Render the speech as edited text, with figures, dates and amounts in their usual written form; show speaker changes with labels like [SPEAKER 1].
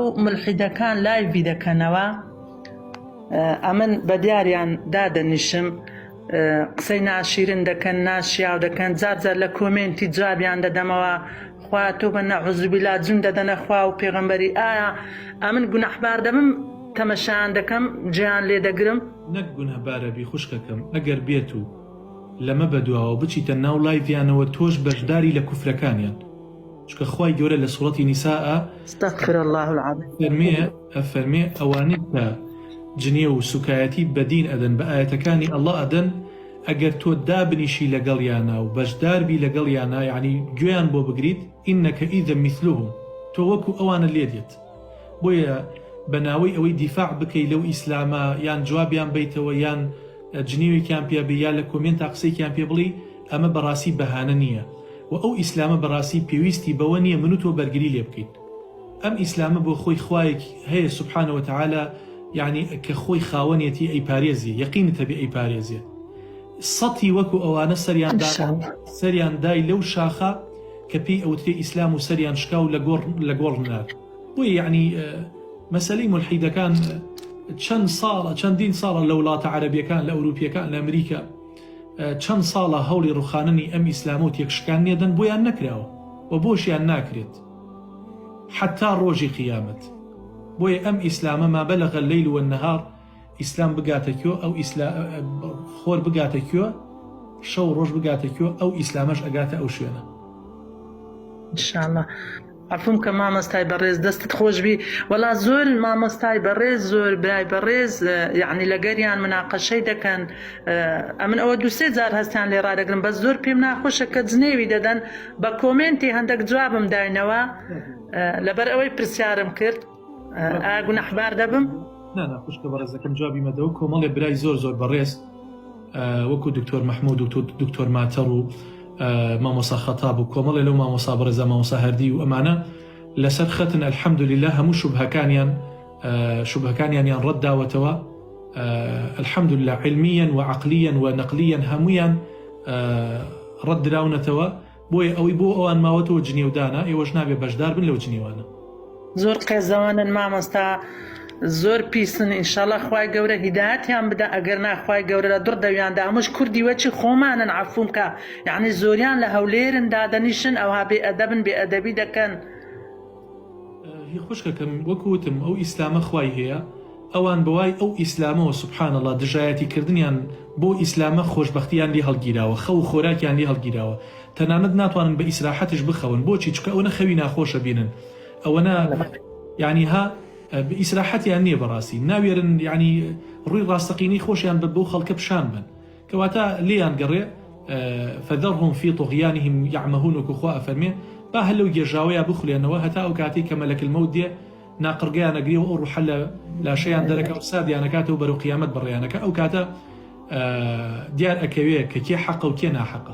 [SPEAKER 1] مولحیدەکان لایڤی دەکەنەوە ئەمن بە دیاریان دادەنیشم قسەی ناشیرن دەکەن ناشیاو دەکەن جار جار لە کۆمێنتی جوابیان دەدەمەوە خوا تۆ بە نەعوزبیلا جون دەدەنە خوا و پێغەمبەری ئایا ئەمن گوناحبار دەبم تەمەشایان دەکەم جێیان لێ دەگرم؟
[SPEAKER 2] نەک گونهبارەبی خوشکەکەم ئەگەر بێتو لەمە بەدواوە بچیتە ناو لایڤیانەوە تۆش بەشداری لە کوفرەکانیان چونکە خوای گەورە لە سوڕەتی نیساء
[SPEAKER 1] استغفر اللە العظیم.
[SPEAKER 2] ئەفەرمێ ئەفەرمێ ئەوانەی کە جنێو و سوکایەتی بە دین ئەدەن بە ئایەتەکانی اللە ئەدەن ئەگەر تۆ دابنیشی لەگەڵیانا و بەشدار بی لەگەڵیانا یەعنی گوێیان بۆ بگریت انک اذا مثلهم تۆ وەکو ئەوانت لێ دێت بۆیە بە ناوەی ئەوەی دیفاع بکەی لەو ئیسلامە یان جوابیان بەیتەوە یان جنێوێکیان پێ بێ یا لە کۆمێنتا قسەیەکیان پێ بڵێی ئەمە بەڕاستی بەهانە نییە وە ئەو ئیسلامە بەڕاستی پێویستی بەوە نییە من و تۆ بەرگری لێ بکەین ئەم ئیسلامە بۆ خۆی خوایەک هەیە سبحانە وتعالی یەعنی کە خۆی خاوەنیەتی ئەیپارێزێ یەقینت هەبێ ئەیپارێزێ سەتی وەکو ئەوانە سەریان دا
[SPEAKER 1] ان شاء اللە.
[SPEAKER 2] سەریان دای لەو شاخە کە پێی ئەوترێ ئیسلام و سەریان شکا و لە گۆڕ لە گۆڕ نران بۆیە یەعنی مەسەلەی مولحیدەکان چەند ساڵە چەندین ساڵە لە وڵاتە عەرەبیەکان لە ئەوروپیەکان لە ئەمریکا چەند ساڵە هەوڵی ڕوخاننی ئەم ئیسلامە و تێکشکاندنی ئەدەن بۆیان نەکراوە و بۆشیان ناکرێت حەتا ڕۆژی قیامەت بۆیە ئەم ئیسلامە ما بلغ الليل والنهار ئیسلام بگاتە کوێ ئەو ئیسلا خۆر بگاتە کوێ شەو ڕۆژ بگاتە کوێ ئەو ئیسلامەش ئەگاتە ئەو شوێنە.
[SPEAKER 1] ان شاء اللە عەفوم کە مامۆستای بەڕێز دەستت خۆشبی وەڵا زۆر مامۆستای بەڕێز زۆر برای بەڕێز یەعنی لەگەریان مناقەشەی دەکەن ئەمن ئەوە دوسێ جار هەستیان لێ ڕادەگرم بەس زۆر پێم ناخۆشە کە جنێوی دەدەن بە کۆمێنتی هەندەک جوابم داینەوە لەبەر ئەوەی پرسیارم کرد ئایا گوناحبار دەبم؟
[SPEAKER 2] نا نا خوشکە بەڕێزەکەم جوابی مەدەوە کۆمەڵێ برای زۆر زۆر بەڕێز وەکو دکتۆر مەحمود و دکتۆر ماتەڕ و مامۆسا خەتاب و کۆمەڵێ لەو مامۆسا بەڕێزە مامۆسا هەردی و ئەمانە لەسەر خەتن الحمدللە هەموو شوبهەکانیان شوبهەکانیانیان ڕەت داوەتەوە الحمدللە علمیەن و عەقلیەن و نەقلیەن هەموویان ڕەت دراونەتەوە بۆیە ئەوەی بۆ ئەوان ماوەتەوە جنێودانە ئێوەش نابێ بەشدار بن لەو جنێوانە.
[SPEAKER 1] زۆر قێزەوەنن مامۆستا زۆر پیسن ئینشەڵا خوای گەورە هیدایەتیان بدا ئەگەر نا خوای گەورە لە دڕ دەویان دا هەمووش کوردی وەچی خۆمانن عەفوم کە یەعنی زۆریان لە هەولێرن دادەنیشن ئەوها بێ ئەدەبن بێ ئەدەبی دەکەن.
[SPEAKER 2] هی خوشکەکەم وەکو وتم ئەو ئیسلامە خوای هەیە ئەوان بەوای ئەو ئیسلامەوە سبحان اللە دژایەتی کردنیان بۆ ئیسلامە خۆشبەختیان لێ هەڵگیراوە خەو و خۆراکیان لێ هەڵگیراوە تەنانەت ناتوانن بە ئیسراحەتیش بخەون بۆچی چونکە ئەوەنە خەوی ناخۆشە بینن ئەوەنە یانی ها ئیسراحەتیان نییە بەڕاستی ناوێرن یانی ڕووی ڕاستەقینەی خۆشیان بە بەو خەڵکە پیشان بەن کەواتە لێیان گەڕێ فذرهم فی طغیانهم یعمهون وەکو خوا ئەفەرمێ با هەر لەو گێژاوەیا بخولێنەوە هەتا ئەو کاتەی کە مەلەک الموت دێ ناقڕگەیان ئەگرێ و ئەو ڕوحە لە لاشەیان دەرەکا و ساردیان ئەکاتەوە بەرەو قیامەت بەڕێیان ئەکا ئەو کاتە دیار ئەکەوێ کە کێ حەقە و کێ ناحەقە.